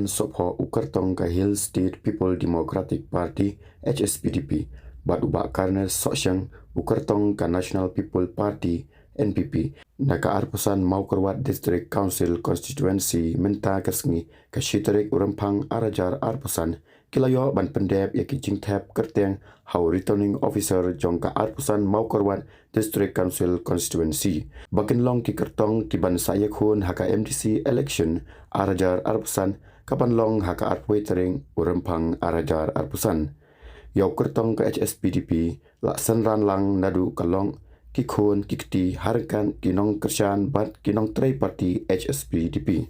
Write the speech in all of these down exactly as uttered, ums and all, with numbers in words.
Sohphoh u kyrtong ka Hill State People Democratic Party, H S P D P, bad u Bah Carnes Sohshang u kyrtong ka National People Party, N P P, na ka arphew san Mawkyrwat District Council Constituency mynta ka sngi ka shi tarik u Rymphang ar hajar arphew san, ki la ïoh ban pyndep ïa ki jingthep kyrteng ha u Returning Officer jong ka arphew san Mawkyrwat District Council Constituency ba kin long ki kyrtong ki ban sa ïakhun ha ka M D C election ar hajar arphew san ka ban long ha ka arphew wei tarik u Rymphang ar hajar arphew san. Ïa u kyrtong ka H S P D P la synran lang naduh ka long ki khun ki kti ha ryngkat ki nongkyrshan bad ki nongtrei party H S P D P.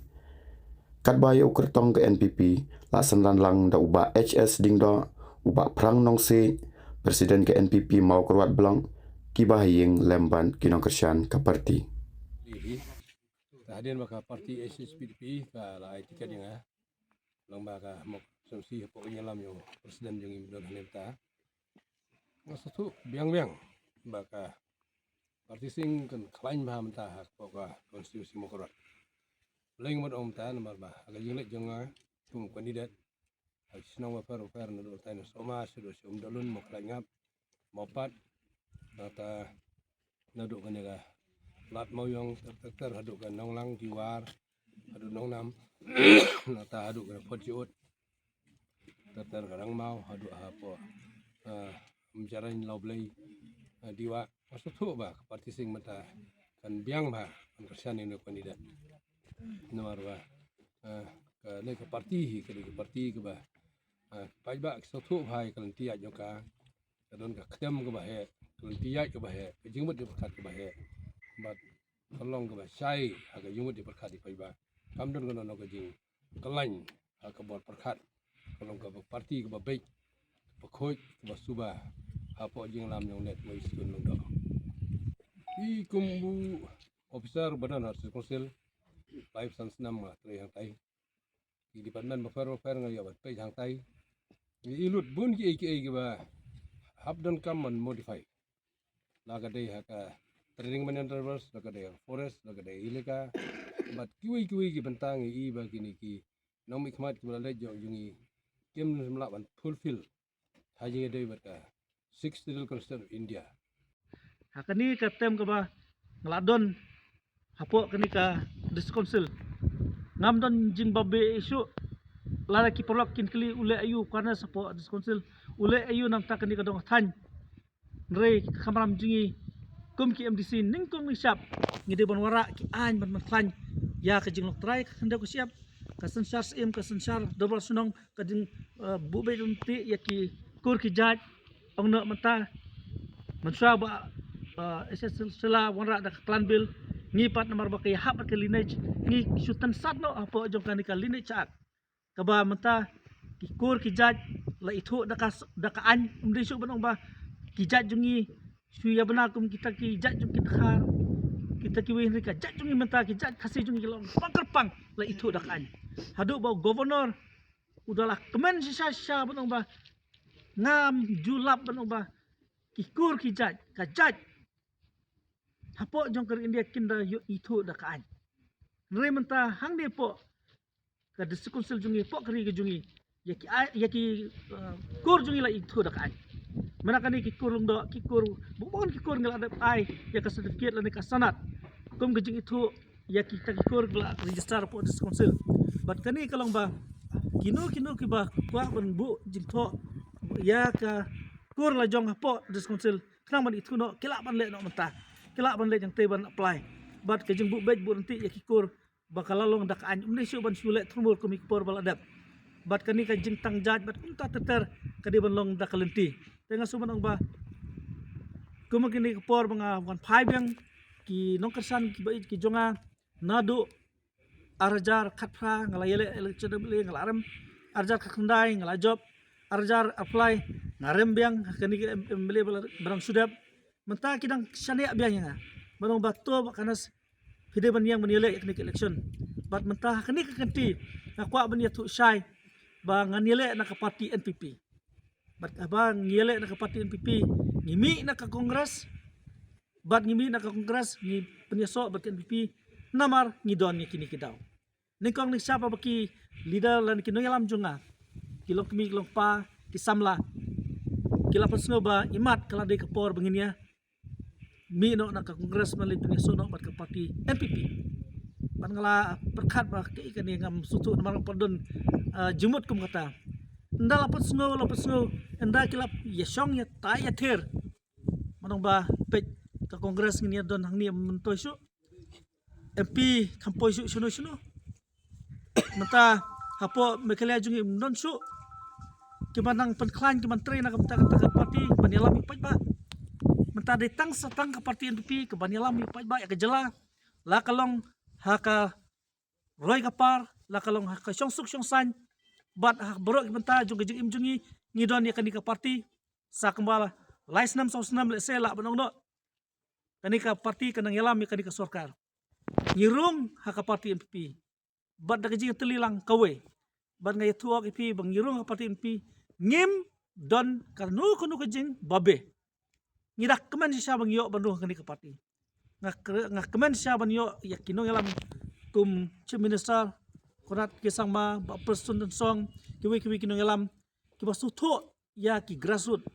Katba ïa u kyrtong ka N P P la synran lang da u Bah H S Diengdoh, u Bah Phrang Nongsiej, President ka N P P Mawkyrwat Block, ki bahaïing lem bad ki nongkyrshan ka party. Hadien ba ka party H S P D P ka la ai tiket ïa nga, long ba ka Mawkyrwat C M C hapoh ka jingïalam jong u President jong ngi mynta. Nga sngewthuh biang biang ba ka party sing kan khlaiñ bha mynta hapoh ka constituency Mawkyrwat. Leng mut ong mynta namar ba ha ka jingleit jong nga kum candidate ha ki shnong bapher bapher naduh Thainasoma shaduh sha Umdalun, Mawkhlaiñngap, Mawpat, nangta naduh kane ka Lad Mawïong ter ter ter haduh ka Nonglang, Diwar, haduh Nongnam, nangta haduh ka Photjaiut, ter ter ka Rangmaw haduh hapoh, ah, Umjarain, Lawblei, ah, Diwah. Nga sngewthuh ba ka party sing mynta kan biang bha ban kyrshan ïa une u candidate. Namar ba, ah, kane ka party hi ka dei ka party kaba, ah, paidbah ki sngewthuh bha ïa ka lynti ïaid jong ka. Ka don ka ktem kaba heh, ka lynti ïaid kaba heh, ka jingmut jingpyrkhat kaba heh. Bad ka long kaba shai ha ka jingmut jingpyrkhat ïa paidbah. Kam don kano kano ka jingkyllain ha ka bor pyrkhat. Ka long kaba party kaba beit, kaba khuid, kaba suba hapoh jingïalam jong u Ned Wei Stone Lyngdoh. I kum u officer ba don ha District Council, laiphew san snem nga trei hangtai. Ki department bapher bapher nga ïoh ban peit hangtai. Ngi ïohi lut bun kiei kiei kiba hap donkam ban modify. La ka dei ha ka trading, mineral reserves, la ka dei ha ka forest, la ka dei ha ka elaka. Bad kiwei kiwei ki bynta ngi ïohi ba kine ki nongmihkhmat kiba la leit jong ngi kim lah ban fulfill ha jingïadei bad ka Sixth Schedule Constitution of India. Ha kane ka term kaba nga la don hapoh kane ka District Council, ngam don jingbabe issue. Lada ki paralok kin kylli u leh aïu u Carnes hapoh District Council, u leh aïu nangta kane ka dong ka thaiñ. Hynrei ka kamram jong ngi kum ki M D C nyngkong nyngshap ngi dei ban wanrah ki aiñ ban pynkhlaiñ ïa ka jinglong trai ka khyndew ka shyiap, ka synshar syiem, ka synshar dorbar shnong, ka jing, eh, buh beit lynti ïa ki kur ki jait. Ong noh mynta mynshuwa ba, eh, H S L Sela wanrah da ka clan bill, ngi pat namar ba ka ïahap bad ka lineage ngi shu tynsat noh hapoh jong kane ka Lineage Act. Kaba mynta ki kur ki jait la ithuh da ka s-, da ka aiñ. Ym dei shuh ban ong ba ki jait jong ngi shu ïa bna kum kita ki jait jong ki Dkhar, kita kiwei, hynrei ka jait jong ngi mynta, ki jait Khasi jong ngi la ong pang kyrpang la ithuh da ka aiñ. Haduh ba u governor u da la kmen shisha shisha ban ong ba ngam ju lap ban ong ba ki kur ki jait, ka jait hapoh jong ka ri India kin da ïoh ithuh da ka aiñ. Hynrei mynta hangne hapoh ka District Council jong ngi, hapoh ka ri ka jong ngi, ïa ki ai, ïa ki, uh, kur jong ngi la ithuh da ka aiñ. Mynta kane ki kur Lyngdoh, ki kur, bun bun ki kur ngi la dep ai ïa ka certificate lane ka sanad kum ka jingithuh ïa kita ki kur ba la register hapoh District Council. Bad kane ka long ba kino kino kiba kwah ban buh jingthoh ïa ka kur la jong hapoh District Council khnang ban ithuh noh, ki lah ban leh noh mynta, ki lah ban leh jong te ban apply. Bad ka jingbuh beit buh lynti ïa ki kur ba ka la long da ka aiñ, ym dei shuh ban shu leh thurmur kum ki por ba la dep. Bad kane ka jingtang jait bad kumta ter ter ka dei ban long da ka lynti. Te nga shu ban ong ba kum kine ki por ba nga wan phai biang, ki nongkyrshan kiba ïeit ki jong nga, naduh ar hajar khatphra nga la ïaleh election M L A, nga la rem. Ar hajar khatkhyndai nga la jop. Ar hajar arphew lai nga rem biang ha kane ka M-, M L A ba la, ba dang shu dep. Mynta ki dang shaniah biang ïa nga ban ong ba to Bah Carnes, phi dei ban ïeng ban ïaleh ïa kane ka election. Bad mynta ha kane ka kynti nga kwah ban ïathuh shai ba ngan ïaleh na ka party N P P. Bad haba ngi ïaleh na ka party N P P, ngi mih na ka Congress. Bad ngi mih na ka Congress, ngi pynïasoh bad ka N P P namar ngi don ïa kine ki daw. Nyngkong nyngshap ba ki leader lane ki nongïalam jong nga, ki longkmie ki longkpa, ki samla, ki la pynsngew ba imat ka la dei ka por ba ngin ïa mih noh na ka Congress ban leit pynïasoh noh bad ka party N P P. Bad nga la pyrkhat ba kaei kane, ngam sngewthuh namar nga pat don jingmut kum kata. Ynda la pynsngew, la pynsngew, ynda ki la ïashong ïatai ïather, ban ong ba peit, ka Congress ngin ïa don hangne myntoi shuh, M P kham poi shuh shano shano. Mynta hapoh Meghalaya jong ngi ym don shuh kiba nang pynkhlaiñ, kiban trei na ka bynta kata ka party ban ïalam ïa u paidbah. Mynta dei tang sa tang ka party N P P kaban ïalam ïa u paidbah, ïa ka jylla, la ka long ha ka roi ka par, la ka long ha ka shongsuk shongsaiñ, bad ha baroh ki bynta jong ka jingim jong ngi. Ngi don ïa kane ka party sa kumba lai snem saw snem lehse lah ban ong noh, kane ka party ka nang ïalam ïa kane ka sorkar. Ngi rung ha ka party N P P, bad da ka jingtylli lang kawei, bad nga ïathuh ïa phi ba ngi rung ha ka party N P P, ngim don kano kano ka jingbabe. Ngi da kmen shisha ba ngi ïoh ban rung ha kane ka party. Nga kre-, nga kmen shisha ban ïoh ïa ki nongïalam kum Chief Minister Conrad K Sangma, Bah Prestone Tynsong, kiwei kiwei ki nongïalam kiba sngewthuh ïa ki grassroots,